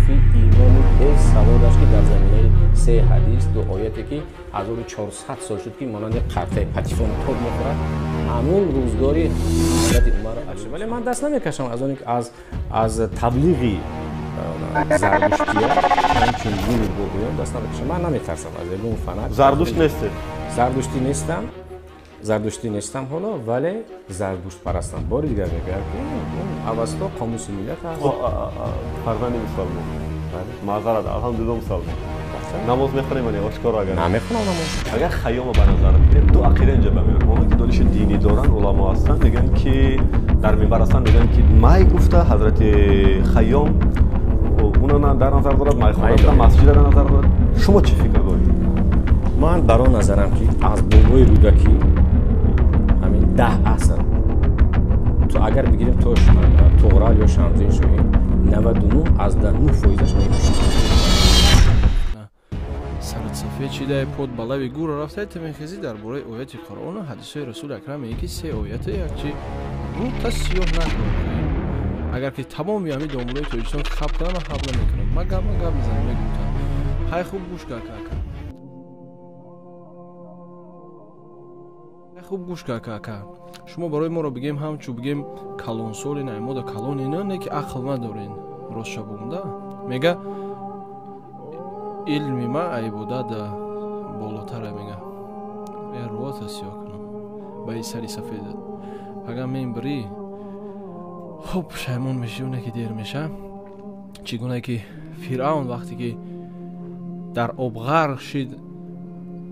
заифи имоми бесаводаш, ки дар заминаи се ҳадис, ду ояте, ки 1400 сол шуд, ки монанди қартаи патифон тоб мехӯрад, ҳамун рӯзгори ҳазрати Умар. Вале ман даст намекашам аз он, аз таблиғи зардуштия, ҳамчун дини бобоён даст намекашам. Ман наметарсам аз ягон фанат. Зардушт нестед? Зардуштӣ нестам, зардуштӣ нестам ҳоло, вале зардуштпарастам. Бори дигар мегӯям, ки Авасто қомуси миллат аст. Фарзанди мусалмон, маъзарат, алҳамдулилло, мусалмон. Намоз мехонем, ани ошкоро агар Намехонам намоз. Агар Хайёма ба назар бигирем, ду ақида инҷа ба меояд. Онҳое ки дониши динӣ доранд, уламо ҳастанд, мегӯянд, ки дар минбар ҳастанд, мегӯянд, ки май гуфта ҳазрати Хайём уна дар назар дорад, майхона, масҷида дар назар дорад. Шумо чӣ фикр доред? Ман бар он назарам, ки аз бобои Рӯдакӣ ҳамин 10 аср то агар бигирем то Туғрал ё Шамсиддин Шоҳин, 99,9 фоизаш мекушад. Сарат сафед шидаи, под ба лави гурро рафтаи, ту мехезӣ, дар бораи ояти Қуръону ҳадисҳои Расули Акрам мегӯӣ, ки се ояте якчи рӯта сиёҳ накун. Агар ки тамоми ҳамин домулои Тоҷикистон хаб кунам, ман хаб намекунам. Ман гап мезанам, мегӯм та. Ҳай, хуб гӯш ка, ака. Хуб гӯш ка, ака. Шумо барои моро бигем, ҳамчу бигем калонсоли на, мода калони на, не ки ақл надорен. Ростша бугум да. Мега илми ма ибодат болотара мега. Э, рота сиёҳ кунам. Ба и сари сафедат. Агар мебирӣ, хуб пушаймон мешӣ, оне ки дер меша. Чӣ гуна ки Фиръавн вақте ки дар об ғарқ шид,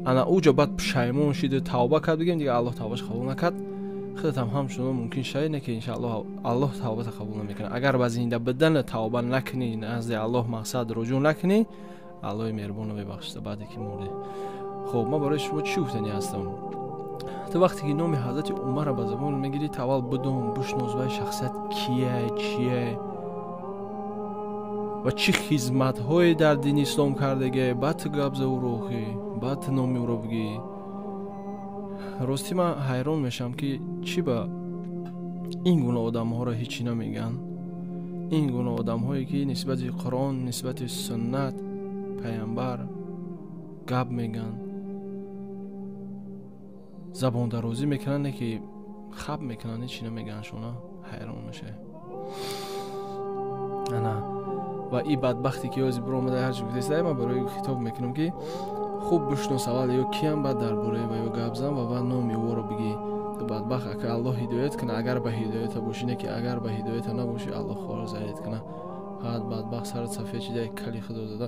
ана уҷо баъд пушаймон шиду тавба кард, бигем дига Аллоҳ тавбаш қабул накард. Худатам ҳамчунон мумкин шавед, не ки иншааллоҳ Аллоҳ тавбата қабул намекунад. Агар ба зинда бидана тавба накунӣ, назди Аллоҳ мақсад руҷӯъ накунӣ, Аллоҳи меҳрубонро мебахшида баъде ки мурдӣ. Хуб, ман барои шумо чӣ гуфтанӣ ҳастам? Ту вақте ки номи ҳазрати Умарро ба забон мегирӣ, ту аввал бидон, бишнос, вай шахсият кие, чие ва чӣ хизматҳое дар дини ислом кардагие, баъд ту гап за ӯро, охӣ, баъд ту номи ӯро бигӣ. Ростӣ, ман ҳайрон мешавам, ки чӣ ба ин гуна одамҳоро ҳечӣ намегӯянд, ин гуна одамҳое ки нисбати Қуръон, нисбати суннат паямбар гап мегӯянд, забондарозӣ мекунанд, не ки хаб мекунанд, ҳечӣ намегӯянд шуна. Ҳайрон мешавӣ. Ана ва и бадбахте ки ҳозир биромада, ҳарчи гуфтаиста, ман барои хитоб мекунам, ки хуб бишнос аввал ё киям, баъд дар бораи ва ё гап зан ва баъд номи ӯро бигӣ. Ту бадбахт, ака, Аллоҳ ҳидоят куна, агар ба ҳидоята бошӣ, не ки агар ба ҳидоята набошӣ, Аллоҳ хоро залил куна. Фақат бадбахт, сарат сафед шида, кали худо зада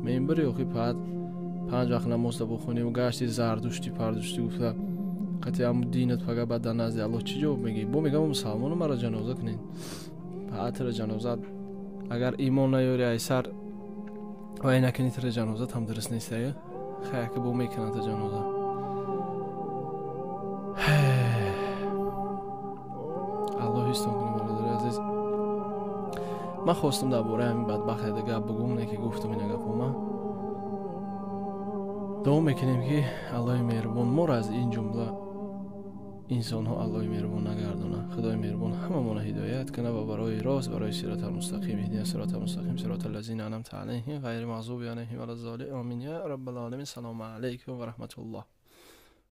мембири. Охи, фақат панҷ вақт намозда бухонӣ, гашти зардушти пардуштӣ гуфта қати ҳамун динат, пага баъд дар назди Аллоҳ чӣ ҷавоб мегӣ? Бо мегам, мусалмону маро ҷаноза кунед. Фақат тира ҷанозат, агар имон наёри, айсар вай накунӣ, тира ҷанозат ҳам дуруст нестая. Хаяка бо мекунанд та ҷаноза. Аллоҳ ҳистон кунад. Бародари азиз, ман хостам дар бораи ҳамин бадбахт яда гап бугум, не ки гуфтам ина гапома. Дуо мекунем, ки Аллоҳи меҳрубон моро аз ин ҷумла инсонҳо Аллоҳи меҳрубон нагардона. Худои меҳрубон ҳамамона ҳидоят кунад ва барои рост, барои сироти мустақим. Иҳдина сирота мустақим, сирота лазина анъамта алайҳим, ғайри мағзуби алайҳим валаззолин. Омин я раббал оламин. Салому алайкум ва раҳматуллоҳ.